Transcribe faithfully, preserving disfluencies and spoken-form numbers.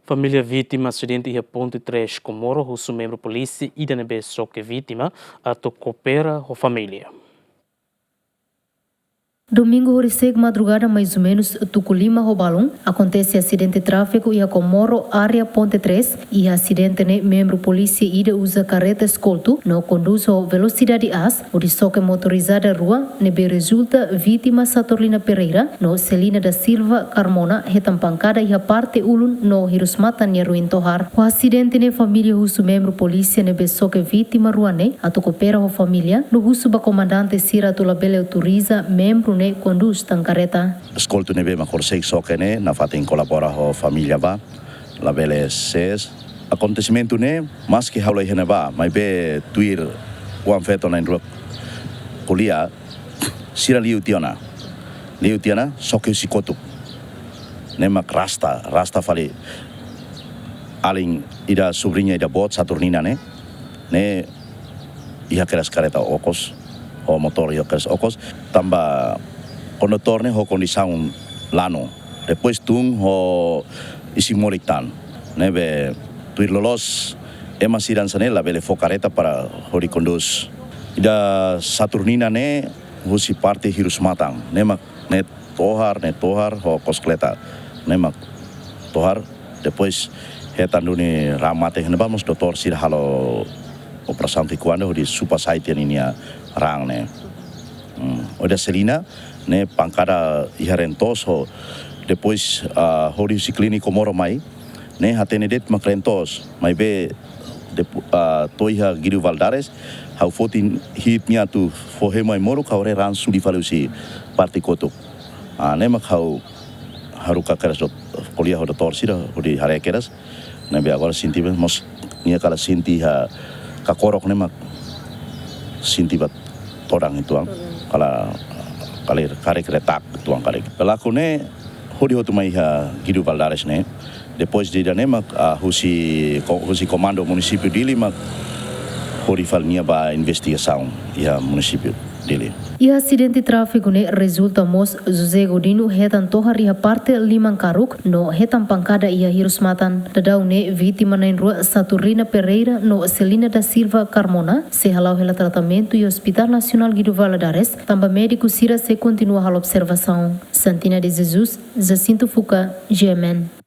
Família vítima asidente iha Ponte Três Comoro husu membru polísia ida ne'ebé soke vítima atu koopera ho família. Domingu horisehik madrugada, mais ou menus tuku lima ho balun, akontese asidente tráfiku iha Comoro, área Ponte Três. Iha asidente ne'e membru polísia ida uza kareta eskoltu no kondús ho velosidade aas, hodi soke motorizada rua, ne'ebé rezulta vítima Saturnina Pereira no Celina da Silva Carmona hetan pankada iha parte ulun no hirus matan nia ruin tohar. Ho asidente ne'e família husu membru polísia ne'ebé soke vítima rua ne'e atu koopera ho família, no husu ba komandante sira atu labele autoriza membru ne'e kondús tan kareta. Eskoltu ne'ebé mak horisehik soke ne'e nafatin kolabora ho família ba, labele sees. Akontesimentu ne'e, maski ha'u la iha ne'ebá, maibé tuir oan-feto na'in-rua ko'alia, sira liu tiha ona. Liu tiha ona, soke husi kotuk. Ne'e mak rasta, rasta fali alin ida, subriña ida boot, Saturnina ne'e. Ne'e iha kedas kareta okos, ho motór iha kedas okos, tanba kondutór ne'e ho kondisaun lanu. Depois tun ho isin-molik tan. Ne'ebé tuir loloos ema sira hanesan ne'e labele fó kareta para hodi kondús. Ida Saturnina ne'e husi parte hirus matan. Ne'e mak ne'e tohar, ne'e tohar ho koskleta. Ne'e mak tohar. Depois hetan duni raan mate iha ne'ebá, mós doutór sira halo operasaun ki'ikoan hodi supa sai tiha ninia raan ne'e. Hmm. Ida Celina ne'e pankada iha reen-toos ho, depois, ah, hodi husi klíniku Comoro mai, ne'e hatene de'it mak reen-toos, maibé depo-, ah, to'o iha Guido Valadares, ha'u foti hi'it nia atu fó hemu ai-moruk, ha'u haree raan suli fali husi parte kotuk. Ah, ne'e mak ha'u haruka kedas dot-, ko'alia ho doutór sira, hodi haree kedas. Ne'ebé agora sente be, mós nia kala sente iha kakorok ne'e mak sente ba todan uitoan. Kala, kala karik retak uitoan karik. Pelaku ne'e hodi hotu mai iha Guido Valadares ne'e. Depois de ida-ne'e mak, ah, husi ko-, husi komandu munisípiu Dili mak hodi fali nia ba investigasaun iha munisípiu Dili. Iha asidente tráfiku ne'e rezulta mós José Godinho hetan tohar iha parte liman karuk no hetan pankada iha hirus matan. Daudaun ne'e vítima na'in-rua Saturnina Pereira no Celina da Silva Carmona sei hala'o hela tratamentu iha Hospital Nasionál Guido Valadares, tanba médiku sira sei kontinua halo observasaun. Santina de Jesus, Jacinto Fuca, G M N.